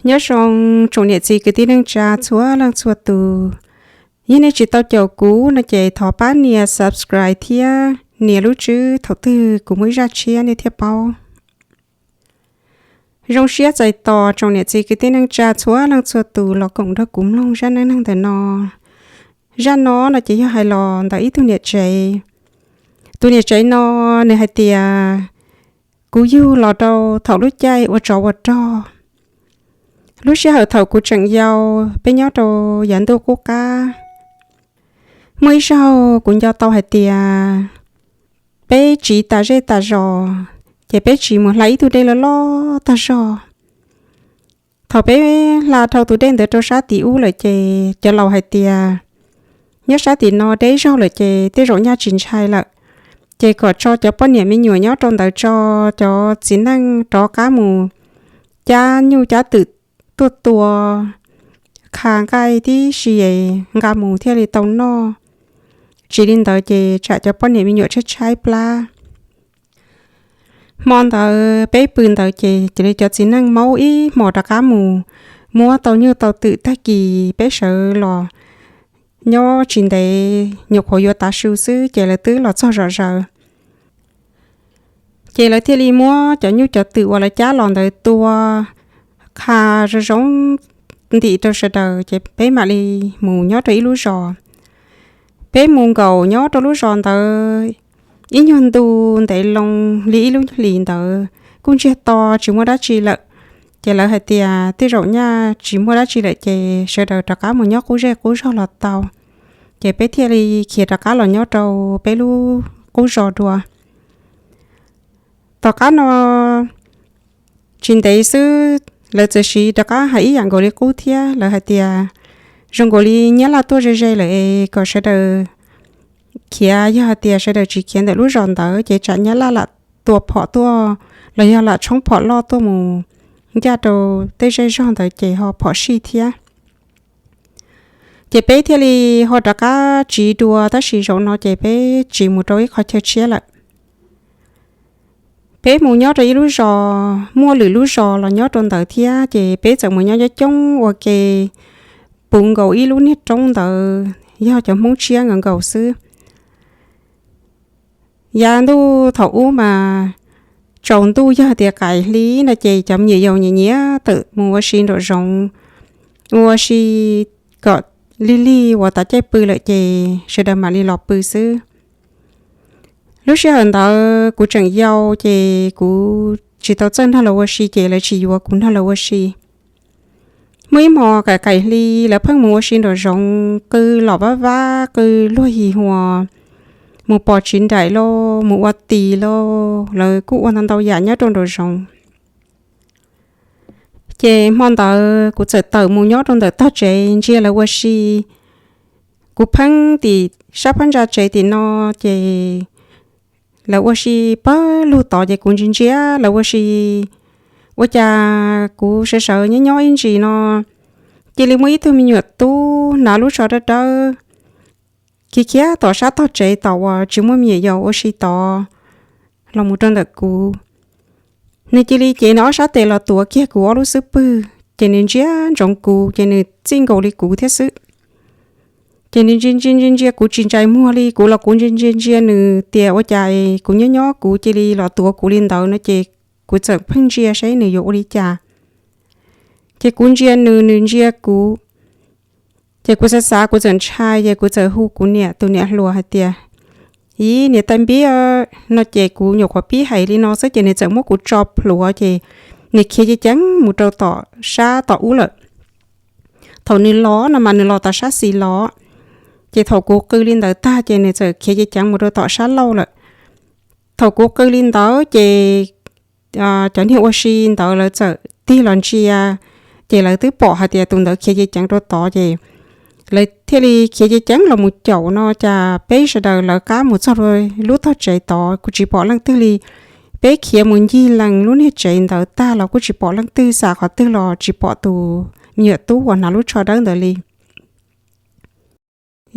Nyob zoo tsoom niam txiv kwv tij neej tsa txhua leej txhua tus. Yog nej tsis tau caum kuv no ces thov pab nias subscribe thiab nias lub tswb thaum twg kuv muaj ib zaj tshiab nej thiaj paub. Zoo siab txais tos tsoom niam txiv kwv tij neej tsa txhua leej txhua tus los koom nrog kuv mloog zaj neej neeg ntawm no. Zaj no no ces yog hais los ntawm ib tug niam tsev. Tus niam tsev no nws hais tias, kuv yug los rau thaum lub caij ua tsov ua rog. Lub sij hawm thaum kuv tseem yau, peb nyob rau yav ntuj qub qab. Muaj ib zaug kuv nco tau hais tias peb tsiv tas zej tas zos, ces peb tsiv mus hla ib tug dej loj loj tag zog. Thaum peb hla dhau tus dej ntawd rau sab tim ub lawm ces cov laus hais tias nyob sab tim no deb zog lawm ces tej zaum nyaj tsis ntshai lawm, ces kom tso cov poj niam me nyuam nyob rau ntawd tso, cov txiv neej rov qab mus cab nyuj cab twm tuaj tua, qha nqaij tib si nqa mus thiaj li tau noj. Tsis li ntawd ces tsam cov poj niam me nyuam tshaib tshaib plab. Hmo ntawd peb pw ntawd ces cia li cov txiv neej maub ib hmos rov qab mus muab tau nyuj tau twm, tag kis peb sawv los nyob tsis ntev nyuam qhuav yuav tav su xwb ces lawv twb los txog zom zaws. Ces lawv thiaj li muab cov nyuj cov twm uas lawv cab los ntawd tua qha zoo zoo ntim rau sawv daws ces peb mam li mus nyob rau ib lub zos. Peb mus nkaum nyob rau lub zos ntawd ib nyuag ntu ntev loo li ib lub hlis ntawd kuj ntsiag to tsis muaj dab tsi lawm. Ces lawv hais tias tej zaum nyaj tsis muaj dab tsi lawm ces sawv daws rov qab mus nyob qub zej qub zog los tau. Ces peb thiaj li khiav rov qab los nyob rau peb lub qub zos dua. Tom qab no tsis ntev xwb lawv txawm siv rov qab hais ib yam nkaus li qub thiab, lawv hais tias zoo nkaus li nyab laj tuaj ze ze lawm es kom sawv daws khiav, yog hais tias sawv daws tsis khiav ntawm lub zos ntawd ces tsam nyab laj lam tua phom tuaj los yog lam tshoob phom loj tuaj mus ncaj rau tej zej zog ntawd ces ho phom sij thiab. Ces peb thiaj li ho rov qab tsiv dua tab sis zaum no ces peb tsiv mus rau ib qhov chaw tshiab lawm. Peb mus nyob rau ib lub zos, muaj lwm lub zos los nyob rau ntawd thiab ces peb txawm mus nyob coob coob ua ke puv nkaus ib lub niag roob ntawd yog cov Hmoob tshiab nkaus nkaus xwb. Yav ntuj thaum ub mas tsaus ntuj yog tias qaim hli no ces cov me nyuam yaus nyiam nyiam tawm mus ua si nraum zoov, ua si kom lig lig uas tas caij pw lawm ces sawv daws mam li los pw xwb. Lub sij hawm ntawd kuv tseem yau ces kuv tsis tau txawj nrog lawv ua si ces lawv tsis yuav kuv nrog lawv ua si. Muaj ib hmos qaim qaim hli lawv pheej mus ua si nraum zoov, qw los vab vab, qw luag his huas, mus pom tsiv nraim lauj, mus ua tis lauj, lawv kuj ua ntau ntau yam nyob rau nraum zoov. Ces hmo ntawd kuv txawm tawm mus nyob rau ntawm tog tsev ntsia lawv ua si. Kuv pheej tim sab phab ntsa tsev tim no, ces lawv ua si pawg lug tod ces kuv ntsia ntsia lawv ua si. Ua cas kuv sawv sawv nyob nyob ib ntsis no, cia li muaj ib tug me nyuam tub hnav lub tsho dawb dawb khiav khiav tom sab tog tsev tom uas tsis muaj me nyuam yaus ua si tod los mus rau ntawm kuv. Nws cia li cev nws ob sab tes los tuav kiag kuv ob lub xub pwg, ces nws ntsia ntsoov kuv, ces nws txij nkaus li kuv thiab xwb. Ces nws ntsia ntsia ntsia ntsia kuv tsis ntsais muag li, kuv los kuv ntsia ntsia ntsia nws tias ua cas kuv nyob nyob kuv cia li los tuav kuv li ntawd no, ces kuv txawm pheej ntsia saib nws yuav ua li cas. Ces kuv ntsia nws, nws ntsia kuv. Ces kuv xav xav kuv txawm ntshai, ces kuv txawm hu kuv niam tus niam hluas hais tias, ib niam tais npib no, ces kuv nyuam qhuav pib hais li no xwb ces nws txawm muab kuv tso plhuav, ces nws khiav ceev ceev mus rau tom sab tom ub lawm. Thaum nws los no mas nws los tom sab xis los, ces thaum kuv qw li ntawd tag ces nws txawm khiav ceev ceev mus rau tom sab laug lawm. Thaum kuv qw li ntawd ces cov niag ua si ntawd lawv txawm tig los ntsia, ces lawv twb pom hais tias tus ntawd khiav ceev ceev rau tod, ces lawv thiaj li khiav ceev ceev los mus caum no, cas peb sawv daws lawv qab mus txog lub tog tsev tod kuv tsis pom leej twg li. Peb khiav mus ncig lees lub niag tsev ntawd tag los kuj tsis pom leej twg, xav qhov twg los tsis pom tus me nyuam tub uas hnav lub tsho dawb ntawd li.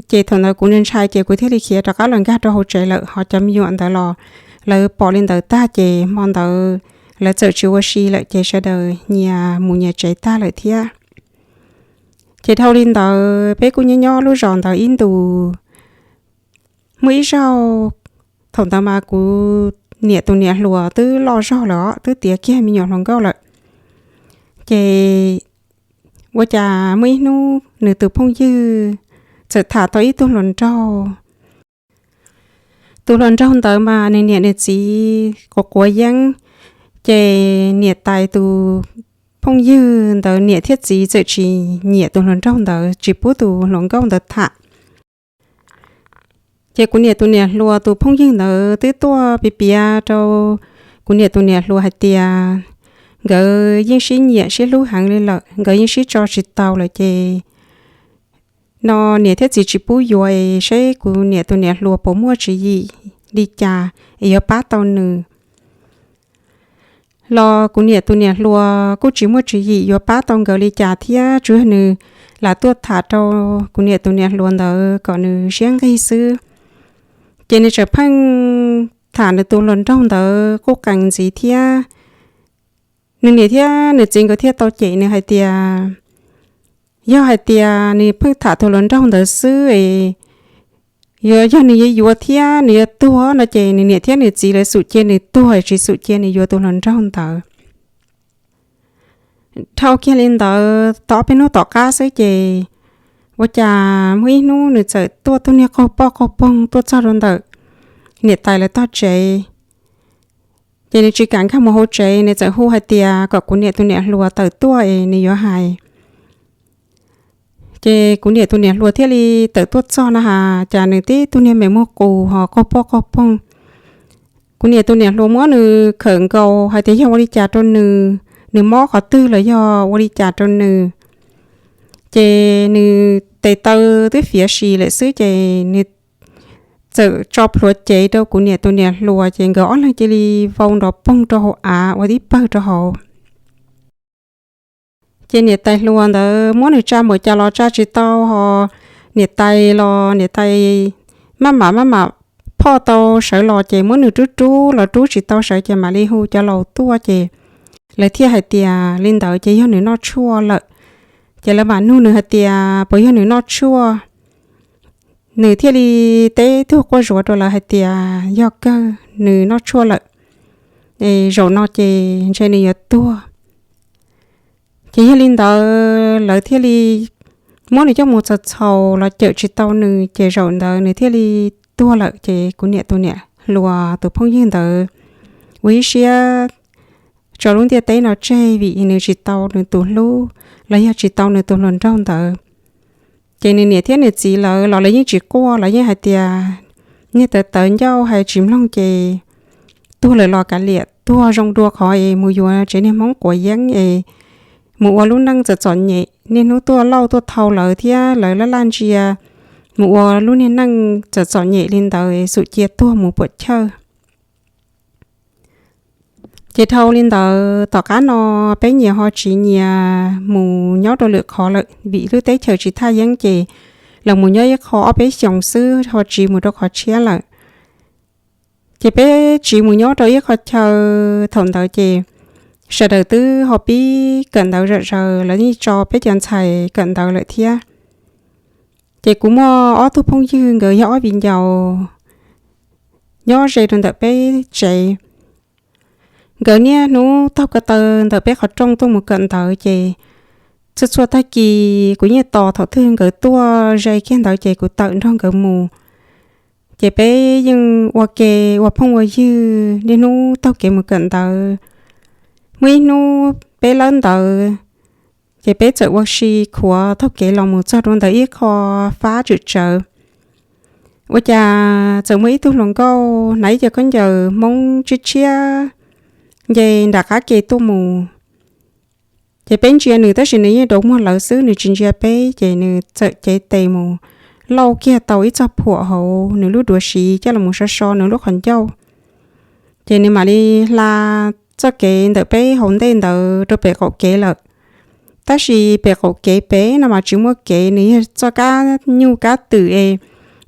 Ces thaum ntawd kuv ntshai ntshai ces kuv thiaj li khiav rov qab los nkag rau hauv tsev lawm, ho cov me nyuam ntawd los lawv pom li ntawd tag ces hmo ntawd lawv txawm tsis ua si lawm ces sawv daws nyias mus nyias tsev tag lawm thiab. Ces dhau li ntawd peb kuj nyob nyob lub zos ntawd ib ntus. Muaj ib zaug, thaum ntawd mas kuv niam tus niam hluas twb loj zog lawm os, twb tiav kiag me nyuam hluas nkauj lawm. Ces ua cas muaj ib hnub nws tus phooj ywg txawm tham tau ib tug hluas nraug. Tus hluas nraug ntawd mas nws niam nws txiv quav quav yeeb, ces niam tais tus phooj ywg ntawd niam thiab txiv txawm tsis nyiam tus hluas nraug ntawd, tsis pub tus hluas nkauj ntawd tham. Ces kuv niam tus niam hluas tus phooj ywg ntawd twb tuaj piav piav rau kuv niam tus niam hluas hais tias nkawd yeej sib nyiam sib hlub heev li lawm, nkawd yeej sib tso tsis tau lawm ces no niam thiab txiv tsis pub yuav es seb kuv niam tus niam hluas puas muaj tswv yim li cas es yuav pab tau nws. Los kuv niam tus niam hluas kuj tsis muaj tswv yim yuav pab tau nkawd li cas thiab, tsuas yog nws lam tuaj tham rau kuv niam tus niam hluas ntawd kom nws siab nqig xwb. Ces nws tseem pheej tham nws tus hluas nraug ntawd quj qees ntxiv thiab. Nws niam thiab nws txiv nkawd thiaj tau cem nws hais tias yog hais tias nws pheej tham tus hluas nraug ntawd xwb es yuav yog nws yuav yuav thiab nws yuav tuag no ces nws niam thiab nws txiv lawv xum cia nws tuag, tsis xum cia nws yuav tus hluas nraug ntawd. Dhau kiag li ntawd tau ob peb hnub tom qab xwb ces ua cas muaj ib hnub nws txawm tuaj tug niag qaug poj qaug poog tuaj txog rau ntawm niam tais lawv tog tsev. Ces nws tsis kam nkag mus hauv tsev, nws txawm hu hais tias kom kuv niam tus niam hluas tawm tuaj es nws yuav hais. Ces kuv niam tus niam hluas thiaj li tawm tuaj txog na has, cas nws tib tug niag me muag qus ho qaug poj qaug poog. Kuv niam tus niam hluas muab nws khawm nkaus hais tias yog ua li cas rau nws, nws mob qhov twg los yog ua li cas rau nws. Ces nws tes taw twb fiav si lawm xwb ces nws txawm tso plhuav cev rau kuv niam tus niam hluas ces nkawd ob leeg cia li vau nrov poog rau hauv av ua tib pawg rau hauv. Ces niam tais hluas ntawd muab nws tsa npaum cas los tsa tsis tau ho niam tais los niam tais maj mam maj mam phoj tau sawv los ces muab nws rub rub los rub tsis tau sawv ces mam li hu cov laus tuaj ces lawv thiaj hais tias li ntawd ces yog nws noj tshuaj lawm. Ces lawv mam nug nws hais tias puas yog nws noj tshuaj. Nws thiaj li teb tug quaj zuav rau lawv hais tias yog kawg nws noj tshuaj lawm, zaum no ces ntshe nws yuav tuag. Ces yog li ntawd lawv thiaj li muab nws coj mus txhaus txhaus los cawm tsis tau nws ces zaum ntawd nws thiaj li tuag lawm. Ces kuv niam tus niam hluas tus phooj ywg ntawd ua ib siab tso lub ntiaj teb no tseg vim nws tsis tau nws tus hlub los yog tsis tau nws tus hluas nraug ntawd. Ces nws niam thiab nws txiv lawv los lawv yeej tsis quaj, lawv yeej hais tias niag tawv tawv ncauj hais tsis mloog ces tuag lawm los kav liam, tuag zoo dua qhov es mus yuav tsev niag hmoob quav yeeb es mus ua lub neej txom txom nyem, niaj hnub tuaj lauj tuaj thau lawv thiab lawv laj laj ntsia mus ua lub niag neej txom txom nyem li ntawd es xum cia tuag mus puam chawj. Ces dhau li ntawd tom qab no peb nyias ho tsiv nyias mus nyob rau lwm qhov lawm vim lub teb chaws tsis thaj yeeb ces los mus nyob ib qho ob peb xyoos xwb ho tsiv mus rau qhov tshiab lawm. Ces peb tsiv mus nyob rau ib qho chaw, thaum ntawd ces sawv daws twb ho pib kawm ntawv zom zaws, lawv yeej tso peb cov ntxhais kawm ntawv lawm thiab. Ces kuv muaj ob tug phooj ywg, nkawd yog ob viv ncaus nyob ze rau ntawm peb tsev. Nkawd niaj hnub taug ko taw ntawm peb qhov rooj tuaj mus kawm ntawv ces txhua txhua tag kis kuv yeej tos thaum twg nkawd tuaj ze kiag ntawd ces kuv tawm nrog nkawd mus. Ces peb yeej ua ke ua phooj ua ywg niaj hnub taug kev mus kawm ntawv. Muaj ib hnub peb lawb ntawv, ces peb txawm ua si khuav taug kev los mus txog rau ntawm ib qho fab tswm tsawv. Ua cas txawm muaj ib tug hluas nkauj hnav ib co khaub ncaws hmoob tshiab tshiab nce nram qab ke tuaj mus. Ces peb ntsia nws tab sis nws yeej rau muag lawv xwb, nws tsis ntsia peb, ces nws txawm cev tes mus lauj kiag tau ib txoj phuam hauv nws lub duav siv coj los so so nws lub qhov ncauj. Ces nws mam li hla txoj kev ntawm peb hauv ntej ntawd rau pem qaum kev lawm. Tab sis pem qaum kev pem no mas tsis muaj kev, nws yog txoj kab nyuj kab twm es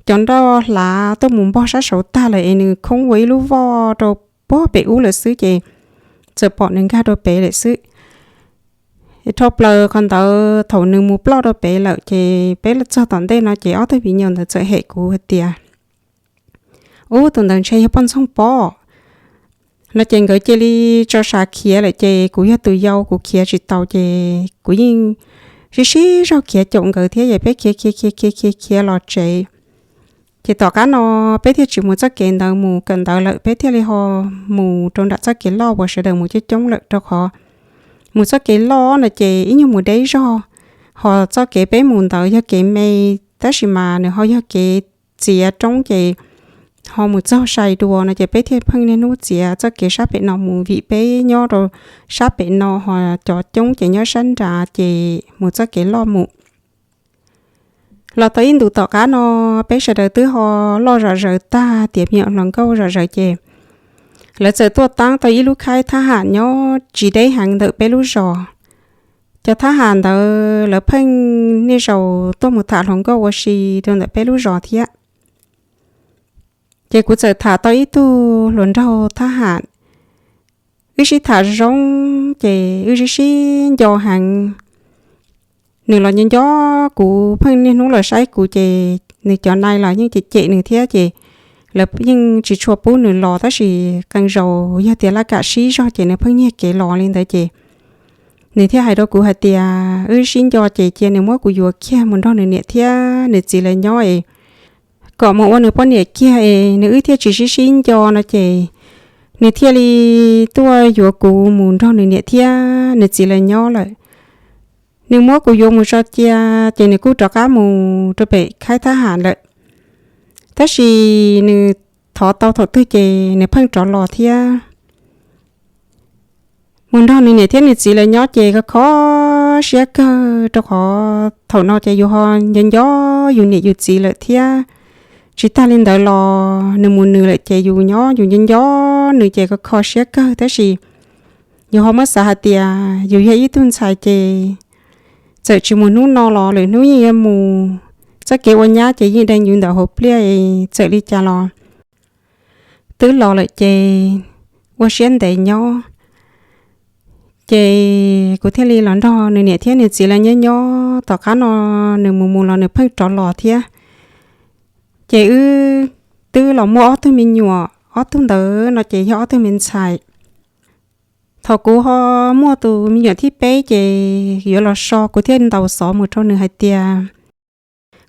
cov nroj hlav tuaj mus npog sab saud tag lawm es nws khoob ua ib lub voj rau puag pem ub lawm xwb ces txawm pom nws nkag rau pem lawm xwb. Dhau plaws qhov ntawd thaum nws mus ploj rau pem lawm ces peb txog tom ntej no ces ob tug viv ncaus ntawd txawm hem kuv hais tias, ub, tus ntawd ntshe yog poj ntxoog pob no ces nkawd cia li tso sav khiav lawm ces kuv yog tus yau kuv khiav tsis taus ces kuv yeej sib sib zog khiav caum nkawd thiab es peb khiav khiav khiav khiav khiav khiav los tsev. Ces tom qab no peb thiaj tsis mus txoj kev ntawd mus kawm ntawv lawm, peb thiaj li ho mus rau nram txoj kev loj uas sawv daws mus coob coob lawm rau qhov mus txoj kev loj no ces ib nyuag mus deb zog, ho txoj kev peb mus ntawd yog kev me, tab sis mas nws ho yog kev txiav roob ces ho mus txog sai dua no ces peb thiaj pheej niaj hnub txiav txoj kev sab pem no mus vim peb nyob rau sab pem no ho cov coob ces nyob sab nrad ces mus txoj kev loj mus. Los tau ib ntus tom qab no peb sawv daws twb ho loj zom zaws tag tiav me nyuam hluas nkauj zom zaws ces lawv txawm tuaj taab tau ib lub khaib thab ham nyob tsis deb heev ntawm peb lub zos. Cov thab ham ntawd lawv pheej niaj zaus tuaj mus tham hluas nkauj ua si rau ntawm peb lub zos thiab. Ces kuv txawm tham tau ib tug hluas nraug thab ham, wb sib tham zoo ces wb sib sib nco heev. Nws los nco nco kuv, pheej niaj hnub los saib kuv ces nws cov nai los yeej cem cem nws thiab ces lawv yeej tsis tshua pub nws los tab sis qee zaus yog tias laj kam sib zog ces nws pheej nyiag kev los li ntawd ces nws thiaj hais rau kuv hais tias wb sib nco ces cia nws muab kuv yuav kiag mus nrog nws niam thiab nws txiv lawv nyob es kom mus ua nws poj niam kiag es nws wb thiaj tsis sib sib nco no ces nws thiaj li tuaj yuav kuv mus nrog nws niam thiab nws txiv lawv nyob lawm. Nws muab kuv yuav mus tso cia ces nws kuj rov qab mus rau pem khaib thab ham lawm. Tab sis nws thov tau thaum twg ces nws pheej rov los thiab. Mus nrog nws niam thiab nws txiv lawv nyob ces kho kho siab kawg rau qhov thaum no ces yus ho nco nco yus niam yus txiv lawm thiab. Tsis tag li ntawd los nws mus nws lawm ces yus nyob yus nco nco nws ces kho kho siab kawg tab sis yus ho muab xav hais tias yus yog ib tug ntxhais ces txawm tsis mus hnub no los lwm hnub yeej yuav mus. Txoj kev ua nyab ces yeej dai yus ntawm hauv pliaj, txawm li cas los twb los lawm ces ua siab ntev nyob. Ces kuv thiaj li los nrog nws niam thiab nws txiv lawv nyob nyob, tom qab no nws mus mus los nws pheej rov los thiab. Ces wb twb los muaj ob tug me nyuam, ob tug ntawd no ces yog ob tug me ntxhais. Thaum kuv ho muaj tus me nyuam thib peb ces yuav los so, kuv thiaj ntaus xov mus rau nws hais tias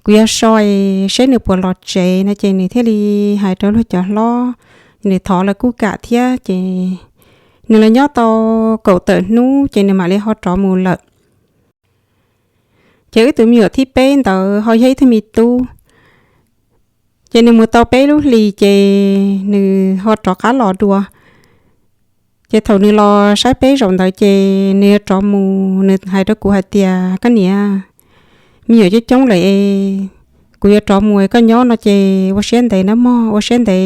kuv yuav so es seb nws puas los tsev no ces nws thiaj li hais rau luag cov hlob, nws thov lawv kuj kam thiab ces nws los nyob tau kaum tawm hnub ces nws mam li ho rov mus lawm. Ces wb tus me nyuam thib peb ntawd ho yog ib tug me tub, ces nws mus tau peb lub hlis ces nws ho rov qab los dua. Ces thaum nws los saib peb zaum ntawd ces nws yuav rov mus, nws hais rau kuv hais tias, koj niam, me nyuam coob coob lawm es kuv yuav rov mus, koj nyob no ces ua siab ntev nawb mog, ua siab ntev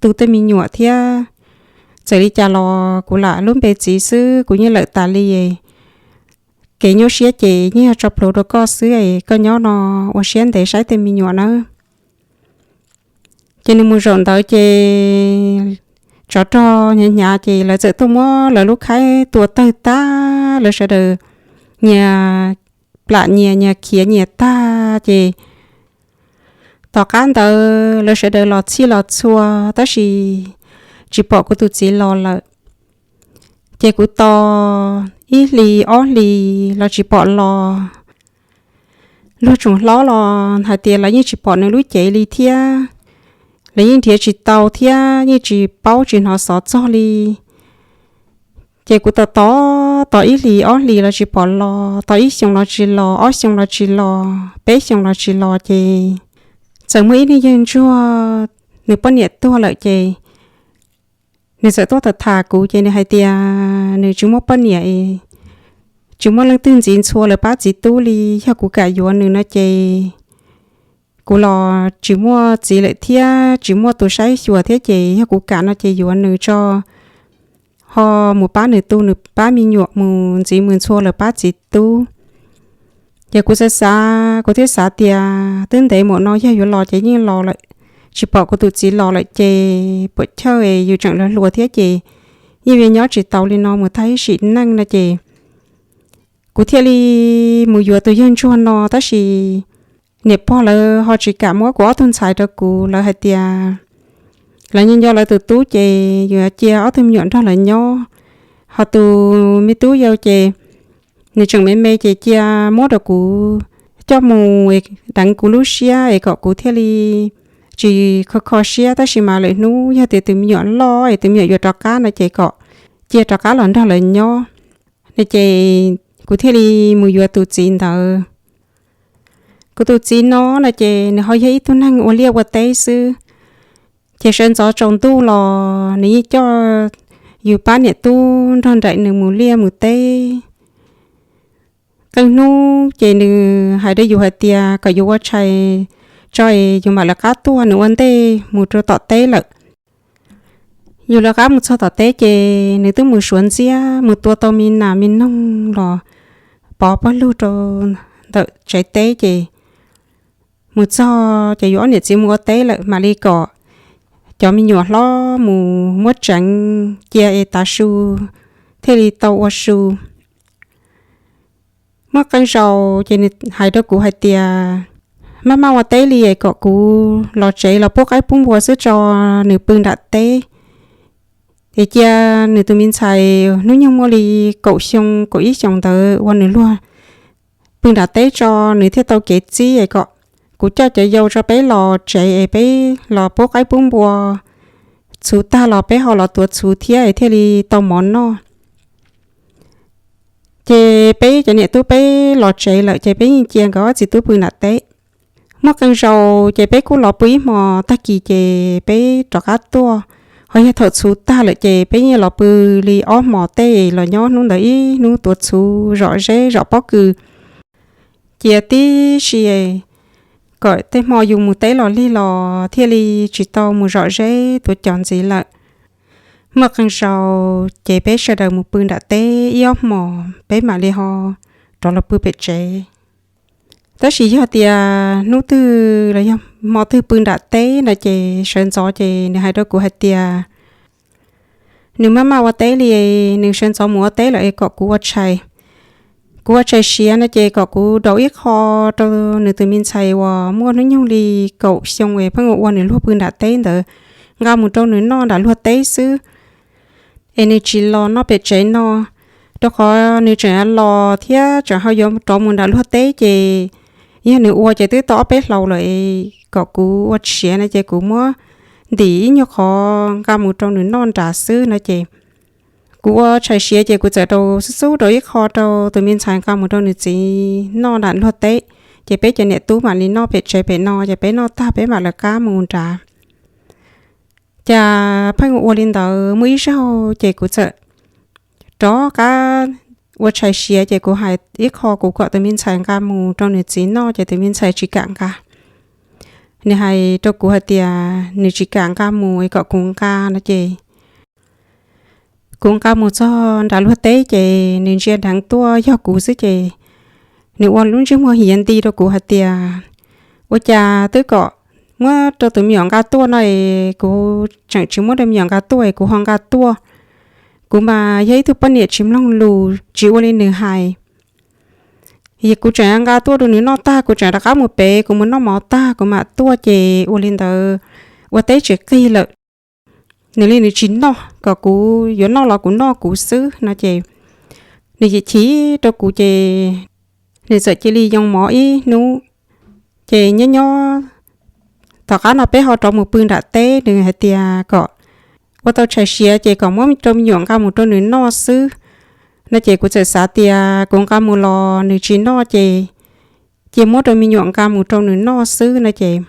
tu tej me nyuam thiab. Txawm li cas los kuv lam lub npe txiv xwb kuv yeej lawm tas li. Kev nyuaj siab ces yeej yog tso plhuav rau koj xwb es koj nyob no ua siab ntev saib tej me nyuam nawb. Ces nws mus zaum ntawd ces tsov rog hnyav hnyav ces lawv txawm tuaj muab lawv lub khaib tua tawg tag, lawv sawv daws nyias plam nyias, nyias khiav nyias tag ces tom qab ntawd lawv sawv daws los txhij los txhua tab sis tsis pom kuv tus txiv los lawm. Ces kuv tos ib hlis ob hlis los tsis pom los. Luag tsoom hlob los hais tias lawv yeej tsis pom nws lub cev li thiab, lawv yeej nrhiav tsis tau thiab yeej tsis paub tsis hnov xov txog li. Ces kuv tos tos, tos ib hlis ob hlis los tsis pom los, tos ib xyoo los tsis los, ob xyoo los tsis los, peb xyoo los tsis los ces txawm muaj ib leeg yawg ntsuag, nws poj niam tuag lawm ces nws txawm tuaj tham tham kuv ces nws hais tias nws tsis muaj poj niam, tsis muaj leej twg ntxiv ntxhua lawv pab txiv tub li, yog kuv kam yuav nws no ces kuv los tsis muaj txiv lawm thiab tsis muaj tus saib xyuas thiab ces yog kuv kam no ces yuav nws tso, ho mus pab nws tu nws pab me nyuam mus ntxiv mus ntxhua lawv pab txiv tub. Ces kuv xav xav kuv thiaj xav tias twb ntev mus no yog yuav los ces yeej los lawm, tsis pom kuv tus txiv los lawm ces puam chawj yus tseem hluas hluas thiab ces yeej yuav nyob tsis tau li no mus tag ib sim neej no ces kuv thiaj li mus yuav tus yawg ntsuag no, tab sis niam pog lawv ho tsis kam muab kuv ob tug ntxhais rau kuv, lawv hais tias lawv nco nco lawv tus tub ces yuav cia ob tug me nyuam nrog lawv nyob, ho tus me tub yau ces nws tseem me me ces cia muab rau kuv coj mus deev kuv lub siab es kom kuv thiaj li tsis kho kho siab, tab sis mas lwm hnub yog tias tus me nyuam loj es tus me nyuam yuav rov qab no ces kom cia rov qab los nrog lawv nyob. No ces kuv thiaj li mus yuav tus txiv ntawd. Kuv tus txiv no no ces nws ho yog ib tug neeg ua liaj ua teb xwb, ces sawv ntxov tsaus ntuj los nws yeej coj yus pab niam tub nrog nraim nws mus liaj mus teb. Qee hnub ces nws hais rau yus hais tias kom yus ua tshais tso es yus mam lawv qab tuaj, nws ua ntej mus rau tom teb lawm. Yus lawv qab mus txog tom teb ces nws twb mus suav ntxiab mus tua tau me nas me noog los pov pawg lug rau ntawm tsev teb ces mus txog ces yus ob niam txiv mus ua teb lawm, mam li kom cov me nyuam hlob mus muab tseev cia es tav su thiaj li tau ua su. Muaj qee zaus ces nws hais rau kuv hais tias maj maj ua teb li es kom kuv los tsev los pub qaib pub npua xwb tso nws pw nram teb. Es cia nws tus me ntxhais hnub nyoog muaj li kaum xyoo kaum ib xyoos ntawd ua nws luag pw nram teb tso, nws thiaj tau kev txib es kom kuv coj cov yau tso peb los tsev es peb los pub qaib pub npua, txhuv tag los peb ho los tuav txhuv thiab es thiaj li tau mov noj. Ces peb cov niam tub peb los tsev lawm ces peb yeej cia nkawd ob txiv tub pw nram teb. Muaj qee zaus ces peb kuj los pw ib hmos, tag kis ces peb rov qab tuaj. Ho yog thaum txhuv tag lawm ces peb yeej los pw li ob hmos tej los nyob hnub ntawd ib hnub tuav txhuv zom zeb zom pob kws. Cia tib si kom tej hmo yus mus teb los lig los thiaj li tsis tau mus zom zeb tuav cos ntxiv lawm. Muaj qee zaus ces peb sawv daws mus pw nram teb ib ob hmos peb mam li ho rov los pw pem tsev. Tab sis yog tias hnub twg los yog hmo twg pw nram teb no ces sawv ntxov ces nws hais rau kuv hais tias nws maj maj ua teb li, nws sawv ntxov mus ua teb lawm es kom kuv ua tshais. Kuv ua tshais siav no ces kom kuv daus ib qho rau nws tus me ntxhais uas muaj hnub nyoog li kaum xyoo es pheej ua nws luag pw nram teb ntawd, nqa mus rau nws noj nram luag teb xwb, es nws tsis los noj pem tsev no, rau qhov nws tseem los thiab tseem ho yuav rov mus nram luag teb ces yog nws ua ces twb tau ob peb hlau lawm, kom kuv ua tshais siav no ces kuv muab ntim ib nyuag qhov nqa mus rau nws noj nrad xwb no ces kuv ua tshais siav ces kuv txawm rau xub xub rau ib qho rau tus me ntxhais nqa mus rau nws txiv noj nram luag teb, ces peb cov niam tub mam li noj pem tsev pem no, ces peb noj tag peb mam lawv qab mus nrad. Cas pheej ua li ntawd muaj ib zaug ces kuv txawm rov qab ua tshais siav ces kuv hais ib qho kuv kom tus me ntxhais nqa mus rau nws txiv noj ces tus me ntxhais tsis kam nqa. Nws hais rau kuv hais tias nws tsis kam nqa mus es kom kuv nqa no ces kuv nqa mus txog nram luag teb ces nws ntsia dheev tuaj yog kuv xwb ces nws ua lub ntsej muag hiav nti rau kuv hais tias ua cas twb kom muab rau tus me nyuam nqa tuaj no es kuv tseem tsis muab rau me nyuam nqa tuaj es kuv ho nqa tuaj. Kuv mas yog ib tug poj niam tsis mloog lus tsis ua li nws hais. Yog kuv tseem nqa tuaj rau nws noj tag kuv tseem rov qab mus pem kuv mus noj mov tag kuv mam tuaj ces ua li ntawd ua teb tsis qig lawm. Nws li nws tsis noj, kom kuv yuav noj los kuv noj kuv xwb no ces nws chim chim rau kuv ces nws txawm cia li yoo mov ib hnub. Ces nyob nyob tom qab no peb ho rov mus pw nram teb, nws hais tias kom ua tau tshais siav ces kom muab rau me nyuam nqa mus rau nws noj xwb no ces kuv txawm xav tias kuv nqa mus los nws tsis noj ces cia muab rau me nyuam nqa mus rau nws noj xwb no ces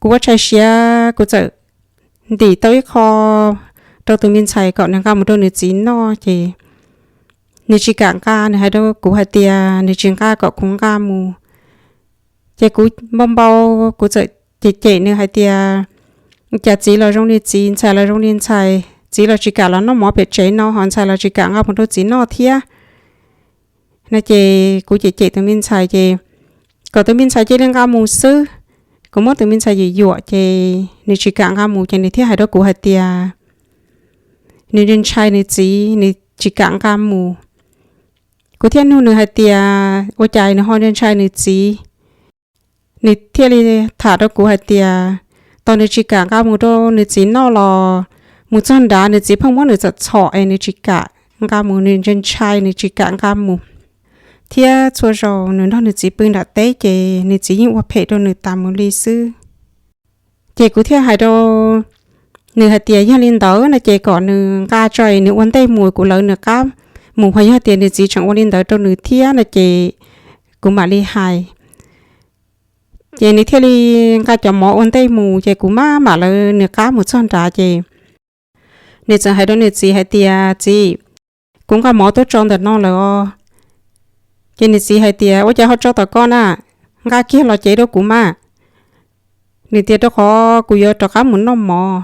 kuv ua tshais siav kuv txawm ntim tau ib qho rau tus me ntxhais kom nws nqa mus rau nws txiv noj ces nws tsis kam nqa, nws hais rau kuv hais tias nws tsis nqa kom kuv nqa mus. Ces kuv npau npau, kuv txawm cem cem nws hais tias cas txiv los zoo li txiv, ntxhais los zoo li ntxhais, txiv los tsis kam los noj mov pem tsev no ho ntxhais los tsis kam nqa mus rau txiv noj thiab no ces kuv cem cem tus me ntxhais ces kom tus me ntxhais cia li nqa mus xwb. Kuv muab tus me ntxhais yuam yuam ces nws tsis kam nqa mus ces nws thiaj hais rau kuv hais tias nws ntshai nws txiv, nws tsis kam nqa mus. Kuv thiaj nug nws hais tias ua cas nws ho ntshai nws txiv. Nws thiaj li tham rau kuv hais tias tau nws tsis kam nqa mus rau nws txiv noj los mus txog nrad nws txiv pheej muab nws txom txhom es nws tsis kam nqa mus, nws ntshai nws tsis kam nqa mus. Thiab txhua zaus nws nrog nws txiv pw nram teb ces nws txiv yeej ua phem rau nws tas mus li xwb. Ces kuv thiaj hais rau nws hais tias yog li ntawd no ces kom nws nqa tso es nws ua ntej mus, kuv lawv nws qab mus, ho yog tias nws txiv tseem ua li ntawd rau nws thiab no ces kuv mam li hais. Ces nws thiaj li nqa cov mov ua ntej mus ces kuv mam mam lawv nws qab mus txog nrad ces nws txawm hais rau nws txiv hais tias txiv, kuv nqa mov tuaj tso ntawm no lawm os. Ces nws txiv hais tias ua cas ho tso tom koj na, nqa kiag los cev rau kuv mas. Nws tias rau qhov kuv yuav rov qab mus noj mov.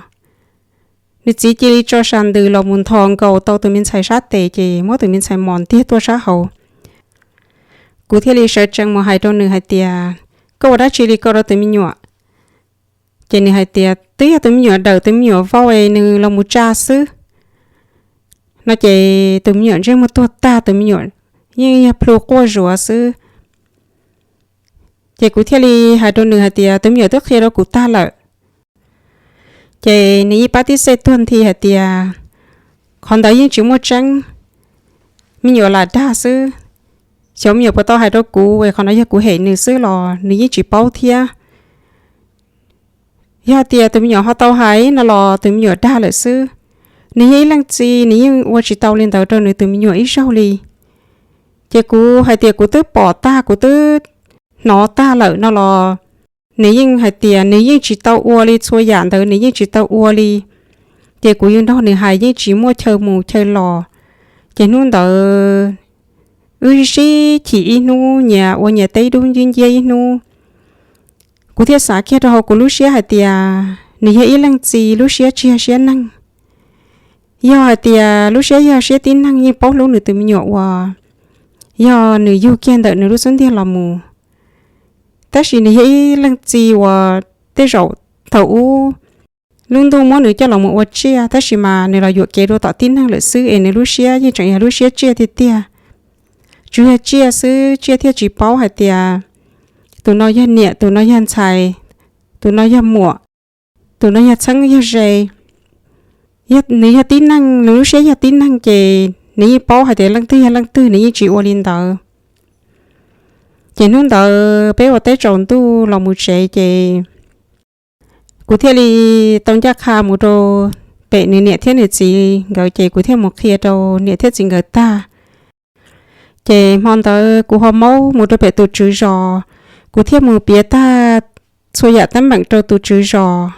Nws txiv cia li tso sas ntws los mus nthos nkaus tau tus me ntxhais sab tes ces muab tus me ntxhais mos ntiag tuaj sab hauv. Kuv thiaj li sawv tsees mus hais rau nws hais tias koj ua dab tsi li ko rau tus me nyuam? Ces nws hais tias twb yog tus me nyuam dawm tus me nyuam vau es nws los mus tsa xwb no ces tus me nyuam ntsej muag tuag tag, tus me nyuam yeej yog plhu quaj zuav xwb. Ces kuv thiaj li hais rau nws hais tias tus me nyuam twb qhia rau kuv tag lawm. Ces nws yeej pab tib xej tuag nthi hais tias qhov ntawd yeej tsis muaj tseeb, me nyuam lam dag xwb. Xyov me nyuam puas tau hais rau kuv es qhov no yog kuv hem nws xwb los nws yeej tsis paub thiab. Yog tias tus me nyuam ho tau hais no los tus me nyuam dag lawm xwb. Nws yog ib leej txiv nws yeej ua tsis tau li ntawd rau nws tus me nyuam ib zaug li. Ces kuv hais tias kuv twb pom tag kuv twb hnov tag lawm no los nws yeej hais tias nws yeej tsis tau ua li, txhua yam ntawd nws yeej tsis tau ua li. Ces kuv yug nrog nws hais yeej tsis muaj chaw mus chaw los. Ces hnub ntawd wb sib chim ib hnub, nyias ua nyias teb dub nciab ib hnub. Kuv thiaj xav kiag rau hauv kuv lub siab hais tias nws yog ib leej txiv lub siab tsis yog siab neeg. Yog hais tias lub siab yog siab tib neeg yeej paub hlub nws tus me nyuam uas yog nws yug kiag ntawm nws lub xub ntiag los mus. Tab sis nws yog ib leej txiv uas tej zaum thaum ub lub ntuj muab nws coj los mus ua tsiaj tab sis mas nws los yuam kev rau tom tib neeg lawm xwb es nws lub siab yeej tseem yog lub siab tsiaj tiag tiag. Tsuas yog tsiaj xwb, tsiaj thiaj tsis paub hais tias tus no yog niam, tus no yog ntxhais, tus no yog muam, tus no yog txheeb yog ze. Nws yog tib neeg, nws lub siab yog tib neeg ces nws yeej paub hais tias leej twg yog leej twg, nws yeej tsis ua li ntawd. Ces hnub ntawd peb ua teb tsaus ntuj los mus tsev ces kuv thiaj li tau ncaj qha mus rau pem nws niam thiab nws txiv nkawd ces kuv thiaj mus qhia rau niam thiab txiv nkawd tag. Ces hmo ntawd kuv ho maub mus rau pem tus tswv zos, kuv thiaj mus piav tag txhua yam teeb meem rau tus tswv zos.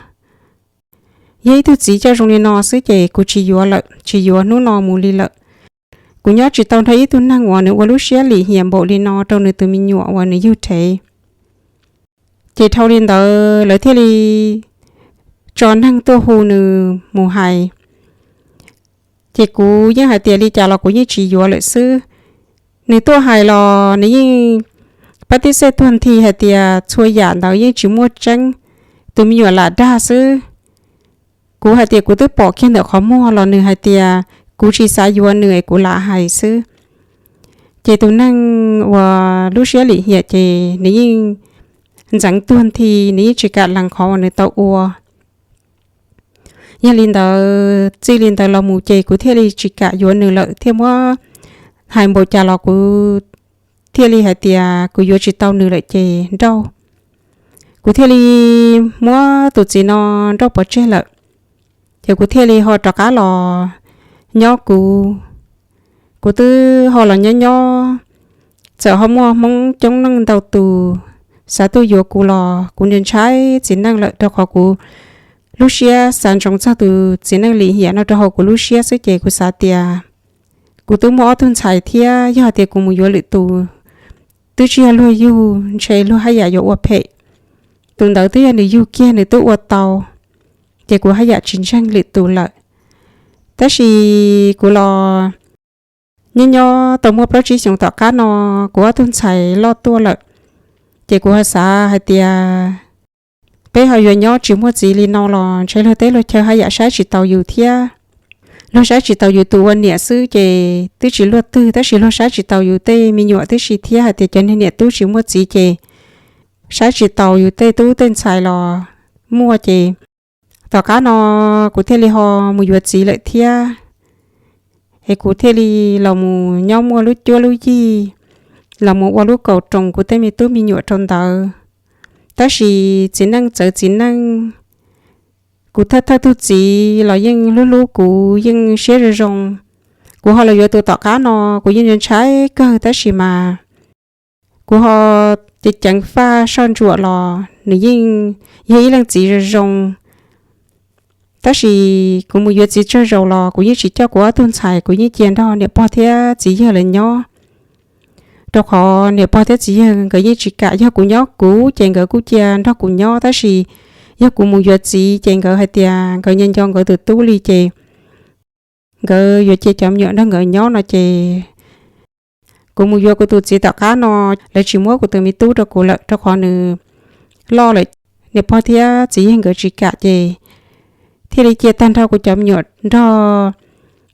Yog ib tug txiv coj zoo li no xwb ces kuv tsis yuav lawm, tsis yuav hnub no mus li lawm. Kuv nyob tsis tau nrog ib tug neeg uas nws ua lub siab lim hiam npaum li no rau nws tus me nyuam uas nws yug rhev. Ces dhau li ntawd lawv thiaj li tso neeg tuaj hu nws mus hais. Ces kuv yeej hais tias li cas los kuv yeej tsis yuav lawm xwb. Nws tuaj hais los nws yeej pab tib xej tuag nthi hais tias txhua yam ntawd yeej tsis muaj tseeb, tus me nyuam lam dag xwb. Kuv hais tias kuv twb pom kiag ntawm qhov muag los nws hais tias kuv tsis xav yuav nws es kuv lam hais xwb. Ces tus neeg uas lub siab lim hiam ces nws yeej ntxeev tuag nthi, nws yeej tsis kam lees qhov uas nws tau ua. Yog li ntawd txij li ntawd los mus ces kuv thiaj li tsis kam yuav nws lawm, thiaj muab hais npaum cas los kuv thiaj li hais tias kuv yuav tsis tau nws lawm ces nrauj. Kuv thiaj li muab tus txiv no nrauj pov tseg lawm. Ces kuv thiaj li ho rov qab los nyob kuv. Kuv twb ho los nyob nyob, txawm ho muaj Hmoob coob leej ntau tus xav tuaj yuav kuv los kuv ntshai ntshai txiv neej lawm rau qhov kuv lub siab xav ntsoov txog tus txiv neej lim hiam no rau hauv kuv lub siab xwb ces kuv xav tias kuv twb muaj ob tug ntxhais thiab, yog hais tias kuv mus yuav lwm tus twb tsis yog luag yug, ntshe luag haj yam yuav ua phem. Tus ntawd twb yog nws yug kiag nws twb ua tau, ces kuv haj yam tsis ntseeg lwm tus lawm. Tab sis kuv los nyob nyob tau muaj plaub tsib xyoos tom qab no, kuv ob tug ntxhais loj tuaj lawm, ces kuv ho xav hais tias peb ho yuav nyob tsis muaj txiv li no los ntshe luag teb luag chaw haj yam saib tsis taus yus thiab. luag saib tsis taus yus tus ua niam xwb ces twb tsis luaj twg, tab sis luag saib tsis taus yus tej me nyuam tib si thiab hais tias cov niag niam tub tsis muaj txiv ces saib tsis taus yus tej tub tej ntxhais los muaj ces tom qab no kuv thiaj li ho mus yuav txiv lawm thiab. Es kuv thiaj li los mus nyob muaj lub cuab lub yig, los mus ua lub kaum roos kuv tej me tub me nyuam rau ntawd. Tab sis txiv neej txawv txiv neej, kuv thawj thawj tug txiv los yeej hlub hlub kuv, yeej siab zoo zoo. Kuv ho los yuav tus tom qab no, kuv yeej ntshai kawg tab sis mas kuv ho ceev ceev faj soj ntsuam los nws yeej yog ib leej txiv zoo zoo. Tab sis kuv mus yuav txiv tsawg zaus los kuv yeej tsis coj kuv ob tug ntxhais, kuv yeej cia nrog niam pog thiab txiv yawg lawv nyob. Rau qhov niam pog thiab txiv yawg nkawd yeej tsis kam, yog kuv nyob kuv ces nkawd kuj cia nrog kuv nyob, tab sis yog kuv mus yuav txiv ces nkawd hais tias nkawd nco nco nkawd tus tub li ces nkawd yuav cia cov me nyuam nrog nkawd nyob no ces kuv mus yuav kuv tus txiv tom qab no, lawv tsis muab kuv tus me tub rau kuv lawm rau qhov nws loj lawm. Niam pog thiab txiv yawg nkawd tsis kam ces thiaj li cia tag nrho kuv cov me nyuam nrog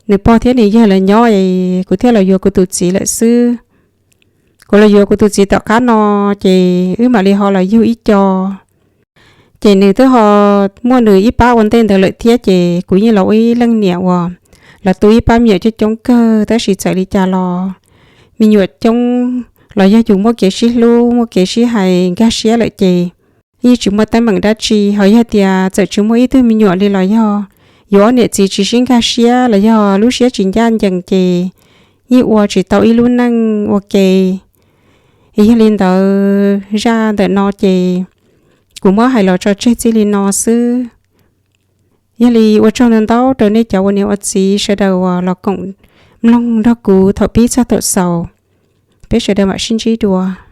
nws pog thiab nws yawg lawv nyob es kuv thiaj los yuav kuv tus txiv lawm xwb. Kuv los yuav kuv tus txiv tom qab no ces wb mam li ho los yug ib co. Ces nws twb ho muaj nws ib pab ua ntej ntawd lawm thiab ces kuv yeej los ua ib leej niam uas los tu ib pab me nyuam coob coob kawg, tab sis txawm li cas los me nyuam coob los yog yus muaj kev sib hlub muaj kev sib hais nkag siab lawm ces yeej tsis muaj teeb meem dab tsi. Ho yog tias txawm tsis muaj ib tug me nyuam li los yog yus ob niam txiv tsis sib nkag siab los yog lub siab tsis ncaj ncees ces yeej ua tsis tau ib lub neej ua ke. Es yog li ntawd zaj ntawm no ces kuv muab hais los tso tseg txij li no xwb. Yog li ua tsaug ntau ntau rau nej cov ua niam ua txiv sawv daws uas los koom mloog nrog kuv thaum pib txog thaum xaus. Peb sawv daws mam sib ntsib dua.